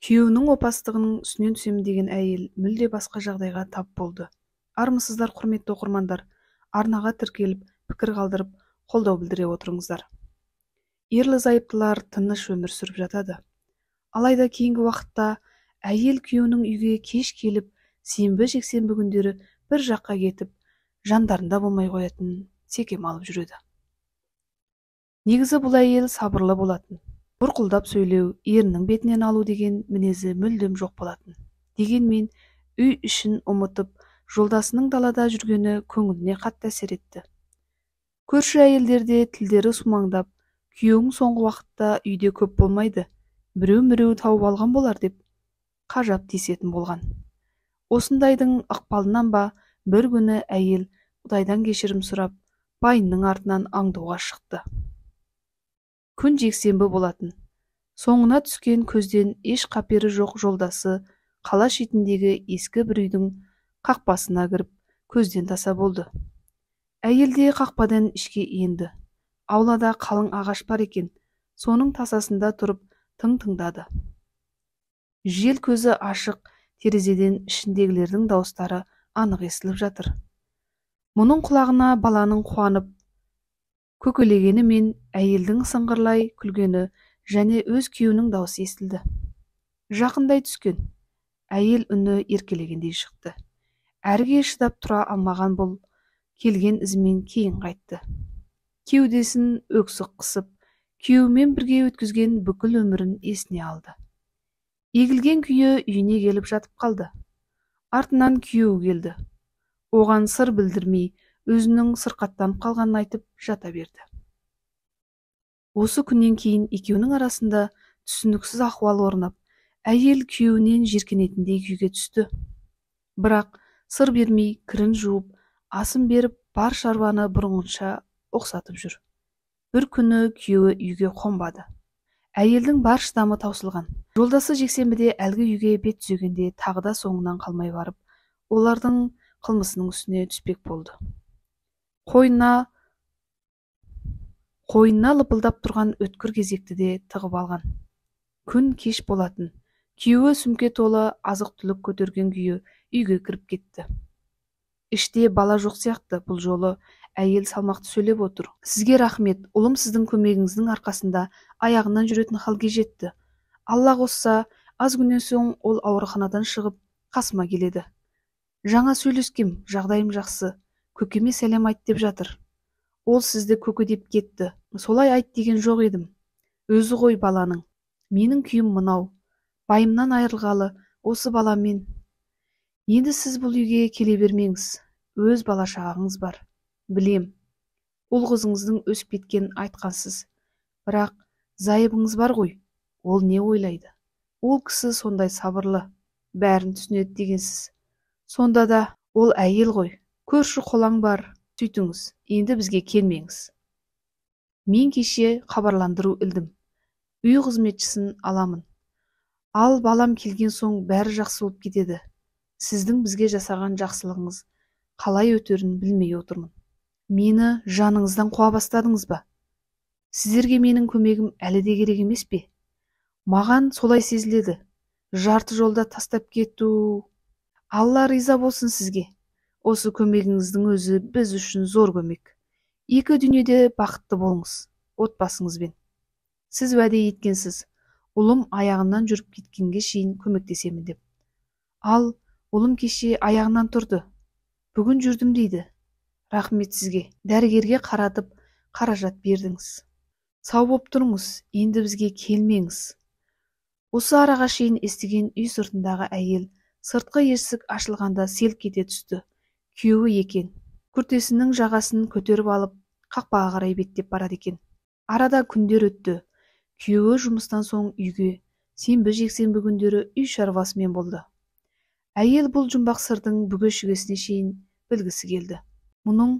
Күйеуінің опасыздығының үстінен түсемін деген әйел мүлде басқа жағдайға тап болды. Армысыздар, құрметті оқырмандар, арнаға тіркеліп, пікір қалдырып, қолдау білдіре отырыңыздар. Ерлі-зайыптылар тыныш өмір сүріп жатады. Алайда кейінгі уақытта әйел күйеуінің үйге кеш келіп, сенбі-жексенбі күндері бір жаққа кетіп, жандарында болмай қоятынын секем алып жүреді. Негізі бұл әйел сабырлы болатын. Бұрқылдап сөйлеу, ерінің бетінен алу деген мінезі мүлдем жоқ болатын. Дегенмен үй ішін ұмытып, жолдасының далада жүргені көңіліне қатты әсер етті. Көрші әйелдер де тілдері сумаңдап, күйеуің соңғы уақытта үйде көп болмайды, біреу-міреу тауып алған болар деп қажап тиісетін болған. Осындайдың ықпалынан ба, бір күні әйел Құдайдан кешірім сұрап, байының артынан аңдуға шықты. Күн жексенбі болатын. Соңына түскен көзден еш қапері жоқ жолдасы қала шетіндегі ескі бір үйдің қақпасына кіріп, көзден таса болды. Әйел де қақпадан ішке енді. Аулада қалың ағаш бар екен, соның тасасында тұрып тың тыңдады. Жел көзі ашық терезеден ішіндегілердің дауыстары анық естіліп жатыр. Мұның құлағына баланың қуанып көкелегені мен әйелдің сыңғырлай күлгені және өз күйеуінің дауысы естілді. Жақындай түскен әйел үні еркелегендей шықты. Әріге шыдап тұра алмаған бұл келген ізімен кейін қайтты. Кеудесін өксік қысып, күйеуімен бірге өткізген бүкіл өмірін есіне алды. Егілген күйі үйіне келіп жатып қалды. Артынан күйеуі келді. Оған сыр білдірмей, өзінің сырқаттанып қалғанын айтып жата берді. Осы күннен кейін екеуінің арасында түсініксіз ахуал орнап, әйел күйеуінен жиіркенетіндей күйге түсті. Бірақ сыр бермей, кірін жуып, асын беріп, бар шаруаны бұрынғыша ұқсатып жүр. Бір күні күйеуі үйге қонбады. Әйелдің бар шыдамы таусылған. Жолдасы жексенбіде әлгі үйге бет түзегенде тағы да соңынан қалмай барып, олардың қылмысының үстіне түспек болды. Қойнына лыпылдап тұрған өткір кезекті де тығып алған. Күн кеш болатын. Күйеуі сөмке толы азық-түлік көтерген күйі үйге кіріп кетті. Іште бала жоқ сияқты. Бұл жолы әйел салмақты сөйлеп отыр. Сізге рахмет, ұлым сіздің көмегіңіздің арқасында аяғынан жүретін халге жетті. Алла қосса, аз күннен соң ол ауруханадан шығып, қасыма келеді. Жаңа сөйлескем, жағдайым жақсы, көкеме сәлем айт деп жатыр. Ол сізді көке деп кетті, солай айт деген жоқ едім. Өзі ғой баланың. Менің күйім мынау, байымнан айырылғалы осы баламен. Енді сіз бұл үйге келе бермеңіз, өз бала шағаңыз бар. Білем, ұл қызыңыздың өсіп кеткенін айтқансыз. Бірақ зайыбыңыз бар ғой, ол не ойлайды? Ол кісі сондай сабырлы, бәрін түсінеді дегенсіз. Сонда да ол әйел ғой, көрші қолаң бар, сөйтіңіз, енді бізге келмеңіз. Мен кеше хабарландыру ілдім. Үй қызметшісін аламын. Ал балам келген соң бәрі жақсы болып кетеді. Сіздің бізге жасаған жақсылығыңыз қалай өтерін білмей отырмын. Мені жаныңыздан қуа бастадыңыз ба? Сіздерге менің көмегім әлі де керек емес пе? Маған солай сезіледі. Жарты жолда тастап кету. Алла риза болсын сізге. Осы көмегіңіздің өзі біз үшін зор көмек. Екі дүниеде бақытты болыңыз, отбасыңызбен. Сіз уәде еткенсіз, ұлым аяғынан жүріп кеткенге шейін көмектесемін деп. Ал ұлым кеше аяғынан тұрды. Бүгін жүрдім дейді. Рахмет сізге. Дәрігерге қаратып, қаражат бердіңіз. Сау боп тұрыңыз, енді бізге келмеңіз. Осы араға шейін естіген үй сыртындағы әйел сыртқы есік ашылғанда селк ете түсті. Күйеуі екен. Күртесінің жағасын көтеріп алып, қақпаға қарай беттеп барады екен. Арада күндер өтті. Күйеуі жұмыстан соң үйге, сенбі-жексенбі күндері үй шаруасымен болды. Әйел бұл жұмбақ сырдың бүге-шігесіне шейін білгісі келді. Мұның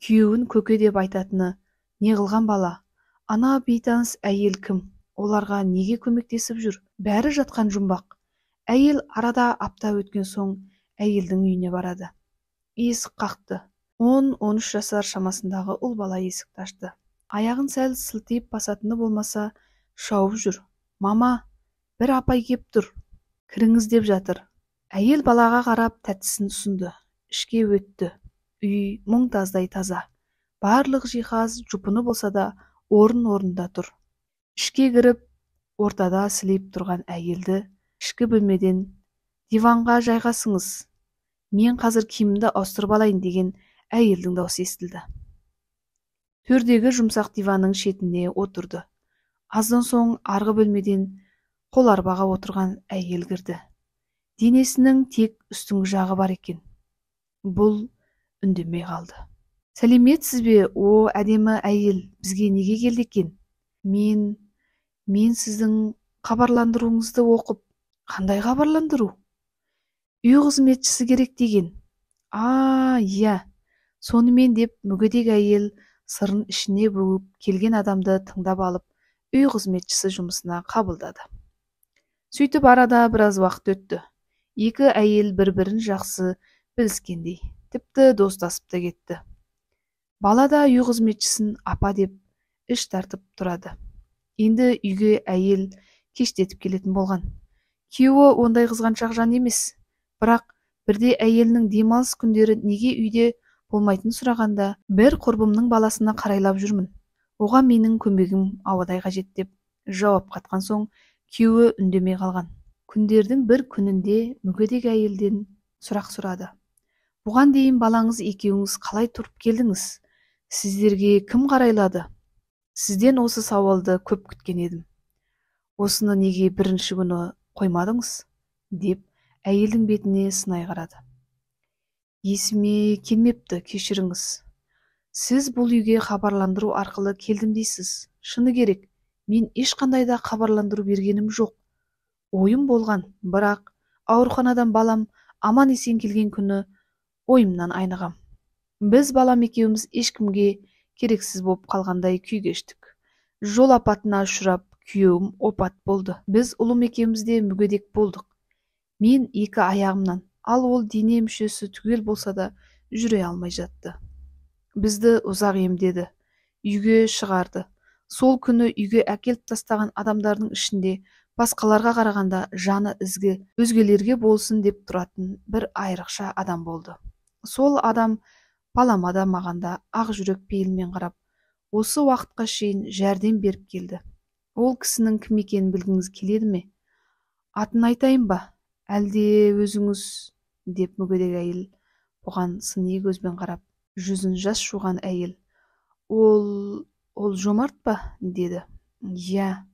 күйеуін көке деп айтатыны не қылған бала? Ана бейтаныс әйел кім? Оларға неге көмектесіп жүр? Бәрі жатқан жұмбақ. Әйел арада апта өткен соң әйелдің үйіне барады. Есік қақты. 10-13 жасар шамасындағы ұл бала есікті ашты. Аяғын сәл сылтиып басатыны болмаса, шауып жүр. Мама, бір апай кеп тұр. Кіріңіз деп жатыр. Әйел балаға қарап тәттісін ұсынды. Ішке өтті. Үй мұнтаздай таза. Барлық жиһаз жұпыны болса да орын-орнында тұр. Ішке кіріп, ортада сілейіп тұрған әйелді ішкі бөлмеден «Диванға жайғасыңыз, мен қазір киімімді ауыстырып алайын» деген әйелдің даусы естілді. Төрдегі жұмсақ диванның шетіне отырды. Аздан соң арғы бөлмеден қол арбаға отырған әйел кірді. Денесінің тек үстіңгі жағы бар екен. Бұл үндемей қалды. «Сәлеметсіз бе, о әдемі әйел бізге неге келді екен?» Мен сіздің хабарландыруыңызды оқып». «Қандай хабарландыру?» «Үй қызметшісі керек деген». «А, иә, сонымен», – деп мүгедек әйел сырын ішіне бүгіп келген адамды тыңдап алып, үй қызметшісі жұмысына қабылдады. Сөйтіп арада біраз уақыт өтті. Екі әйел бір-бірін жақсы біліскендей, тіпті достасып та кетті. Бала да үй қызметшісін апа деп іш тартып тұрады. Енді үйге әйел кештетіп келетін болған. Күйеуі ондай қызғаншақ жан емес, бірақ бірде әйелінің демалыс күндері неге үйде болмайтынын сұрағанда, «Бір құрбымның баласына қарайлап жүрмін, оған менің көмегім ауадай қажет» деп жауап қатқан соң күйеуі үндемей қалған. Күндердің бір күнінде мүгедек әйелден сұрақ сұрады. «Бұған дейін балаңыз екеуіңіз қалай тұрып келдіңіз? Сіздерге кім қарайлады?» «Сізден осы сауалды көп күткен едім. Осыны неге бірінші күні қоймадыңыз?» – деп әйелдің бетіне сынай қарады. «Есіме келмепті, кешіріңіз. Сіз бұл үйге хабарландыру арқылы келдім дейсіз. Шыны керек, мен ешқандай да хабарландыру бергенім жоқ. Ойым болған, бірақ ауруханадан балам аман-есен келген күні ойымнан айнығам. Біз балам екеуміз ешкімге керексіз болып қалғандай күй кештік. Жол апатына ұшырап, күйеуім опат болды. Біз ұлым екеуміз де мүгедек болдық. Мен екі аяғымнан, ал ол дене мүшесі түгел болса да жүре алмай жатты. Бізді ұзақ емдеді, үйге шығарды. Сол күні үйге әкеліп тастаған адамдардың ішінде басқаларға қарағанда жаны ізгі, өзгелерге болсын деп тұратын бір айрықша адам болды. Сол адам балама да, маған да ақ жүрек пейілмен қарап, осы уақытқа шейін жәрдем беріп келді. Ол кісінің кім екенін білгіңіз келеді ме? Атын айтайын ба, әлде өзіңіз?» – деп мүгедек әйел бұған сыни көзбен қарап, жүзін жас жуған әйел: Ол Жомарт па?» – деді. «Иә,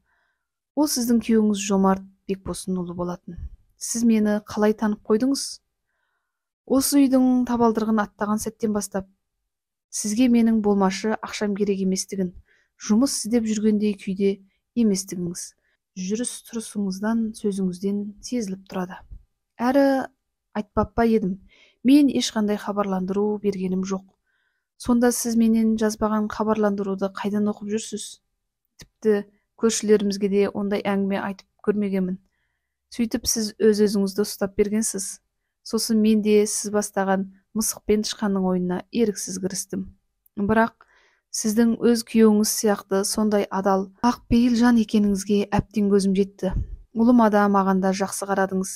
ол сіздің күйеуіңіз Жомарт Бекбосынұлы болатын. Сіз мені қалай танып қойдыңыз?» «Осы үйдің табалдырығын аттаған сәттен бастап сізге менің болмашы ақшам керек еместігін, жұмыс іздеп жүргендей күйде еместігіңіз жүріс-тұрысыңыздан, сөзіңізден сезіліп тұрады. Әрі айтпап па едім, мен ешқандай хабарландыру бергенім жоқ. Сонда сіз менен жазбаған хабарландыруды қайдан оқып жүрсіз? Тіпті көршілерімізге де ондай әңгіме айтып көрмегенмін. Сөйтіп сіз өз-өзіңізді ұстап бергенсіз. Сосын мен де сіз бастаған мысық пен тышқанның ойынына еріксіз кірістім. Бірақ сіздің өз күйеуіңіз сияқты сондай адал, ақ пейіл жан екеніңізге әбден көзім жетті. Ұлыма да, маған да жақсы қарадыңыз.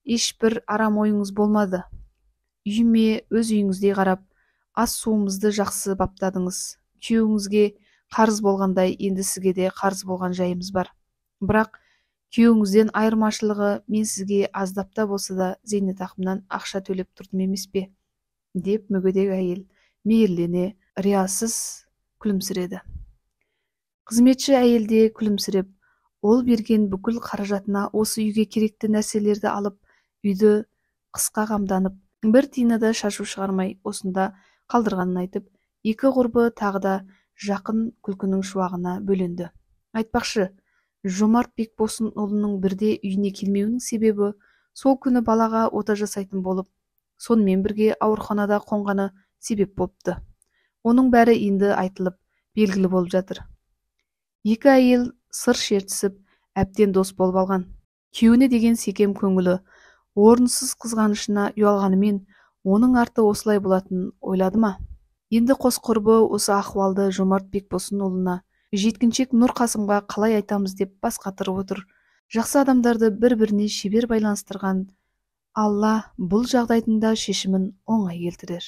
Ешбір арам ойыңыз болмады. Үйіме өз үйіңіздей қарап, ас-суымызды жақсы баптадыңыз. Күйеуіңізге қарыз болғандай, енді сізге де қарыз болған жайымыз бар. Бірақ күйеуіңізден айырмашылығы, мен сізге аздап та болса да зейнетақымнан ақша төлеп тұрдым емес пе?» – деп мүгедек әйел мейірлене риясыз күлімсіреді. Қызметші әйел де күлімсіреп, ол берген бүкіл қаражатына осы үйге керекті нәрселерді алып, үйді қысқа қамданып, бір тиыны да шашу шығармай осында қалдырғанын айтып, екі құрбы тағы да жақын күлкінің шуағына бөленді. Айтпақшы, Жомарт Бекбосынұлының бірде үйіне келмеуінің себебі сол күні балаға ота жасайтын болып, сонымен бірге ауруханада қонғаны себеп болыпты. Оның бәрі енді айтылып, белгілі болып жатыр. Екі әйел сыр шертісіп, әбден дос болып алған. Күйеуіне деген секем көңілі, орынсыз қызғанышына ұялғанымен, оның арты осылай болатынын ойлады ма? Енді қос құрбы осы ахуалды Жомарт Бекбосынұлына, жеткіншек Нұрқасымға қалай айтамыз деп бас қатырып отыр. Жақсы адамдарды бір-біріне шебер байланыстырған Алла бұл жағдайдың да шешімін оңай келтірер.